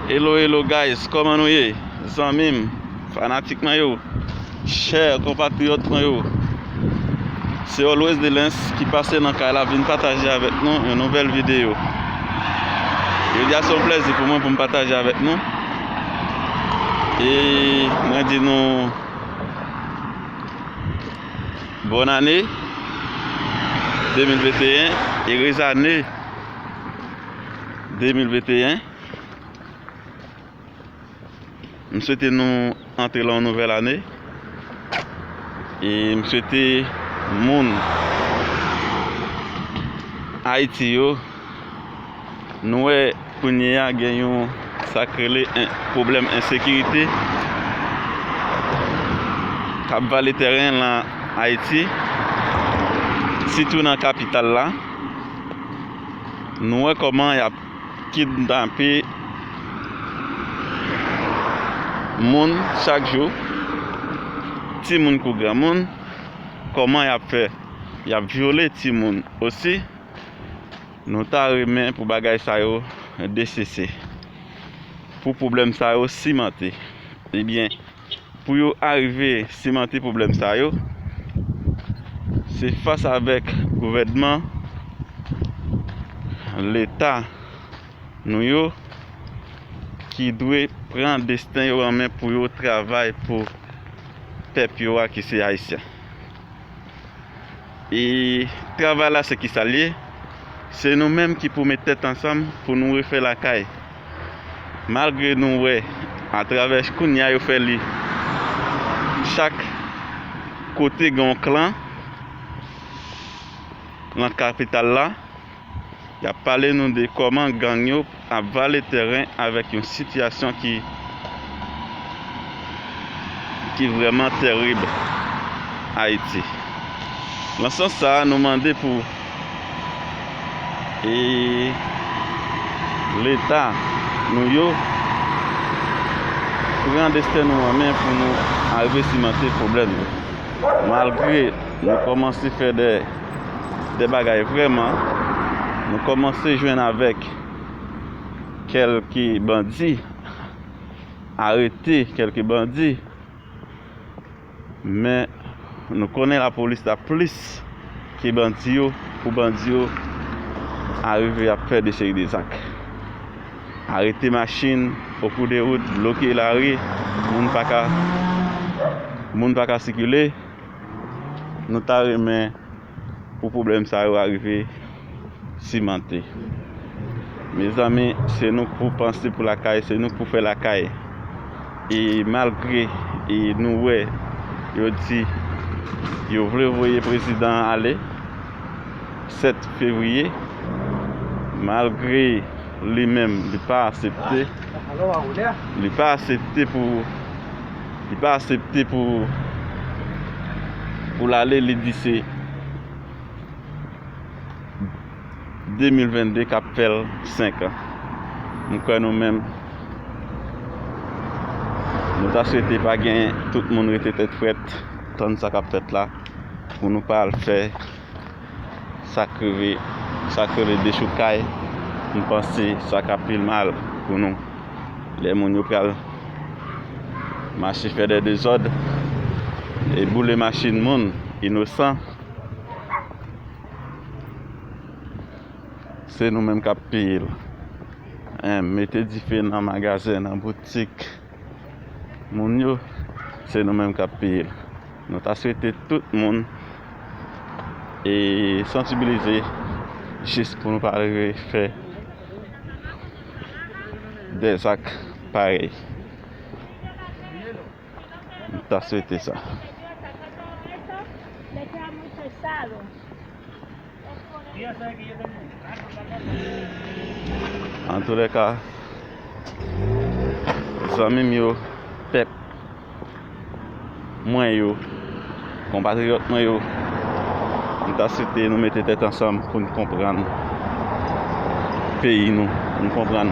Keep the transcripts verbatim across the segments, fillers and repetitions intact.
Hello, hello guys, kòman nou ye? Zanmi m, fanatik mwen yo, chè konpatriyòt mwen yo. Se Always Delens ki pase nan kay la vin pataje avèk nou yon nouvèl videyo. Jodi a se yon plèzi pou mwen pou m pataje avèk nou. E mwen di nou bòn ane de mil venteyen, erez ane de mil venteyen. M swete nou antre lan yon nouvèl ane. E m swete moun Ayiti yo, nou wè kounye a gen yon sa k rele en-, pwoblèm ensekirite k ap vale tèren lan Ayiti, sitou nan kapital la. Nou wè kòman y ap kidnape moun chak jou, timoun kou granmoun. Kòman y ap fè? Y ap vyole timoun osi. Nou ta renmen pou bagay sa yo desese, pou pwoblèm sa yo simante. Ebyen, pou yo arive simante pwoblèm sa yo, se fas avèk gouvènman, Leta nou yo ki dwe pran desten yo an men pou yo travay pou pèp yo a ki se Ayisyen. E travay la se kisa l ye? Se nou menm ki pou met tèt ansanm pou nou refè lakay. Malgre nou wè atravè kounye a yo fè li, chak kote gen yon klan lan kapital la, y ap pale nou de kòman gang yo ap vale tèren avèk yon sitiyasyon ki, ki vrèman tèrib Ayiti. Lan sans sa a, nou mande pou e Leta nou yo pran desten nou an men pou nou arive simante pwoblèm yo. Malgre nou kòmanse fè de, de bagay vrèman, nou kòmanse jwenn avèk kèlke bandi, arete kèlke bandi, men nou konnen lapolis la plis ke bandi yo, pou bandi yo arive ap fè de seri de zak. Arete machin okou de wout, bloke lari, moun pa ka, moun pa ka sikile. Nou ta renmen pou pwoblèm sa yo arive simante. Mezanmi, se nou k pou panse pou lakay, se nou k pou fè lakay. E malgre, e nou wè yo di yo vle voye prezidan an ale sèt fevriye, malgre li menm li pa aksepte, li pa aksepte pou, li pa aksepte pou, pou l ale, li di se de mil vennde k ap fè l senk an. M kwè nou menm, nou ta swete pa gen tout moun rete tèt frèt, tann sa k ap fèt la, pou nou pa al fè sa k rele, sa k rele dechoukay. M panse sa ka pi mal pou nou. Lè moun yo pral mache fè de dezòd e boule machin moun inosan, se nou menm k ap peye l. Hein, mete dife nan magazen, nan boutik moun yo, se nou menm k ap peye l. Nou ta swete tout moun e sansibilize jis pou nou pa rive fè de zak parèy. M ta swete sa. Antoulèka, zanmi m yo, pèp mwen yo, konpatriyòt mwen yo, m ta swete nou mete tèt ansanm pou n konprann peyi nou, pou n konprann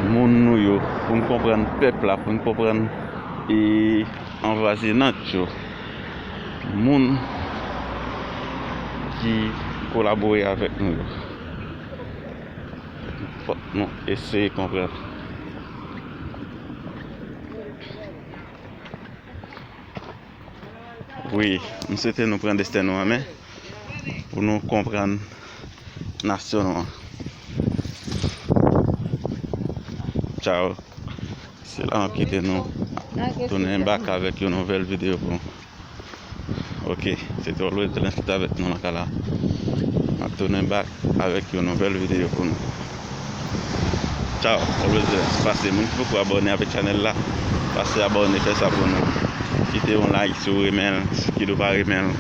moun nou yo, pou n konprann pèp la, pou n konprann e anvazinant yo, moun ki kolabore avèk nou yo. Fòk nou eseye konprann. Wi, m swete nou pran desten nou an men pou nou konprann nasyon nou an. Tchao. Se la m ap kite nou. Tounen bak avèk yon nouvèl videyo pou nou. Ok, se te Always Lens ki t avèk nou nan kay la. M ap tounen bak avèk yon nouvèl videyo pou nou. Tchao, Always Lens. Pase, moun ki poko abòne avèk chanèl la, pase abòne, fè sa pou nou. Kite yon like si w renmen l, si w pa renmen l.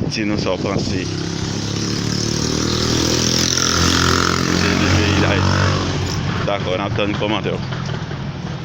Di nou sa w panse. Se de peyi Dayiti. Dakò, n ap tann kòmantè w.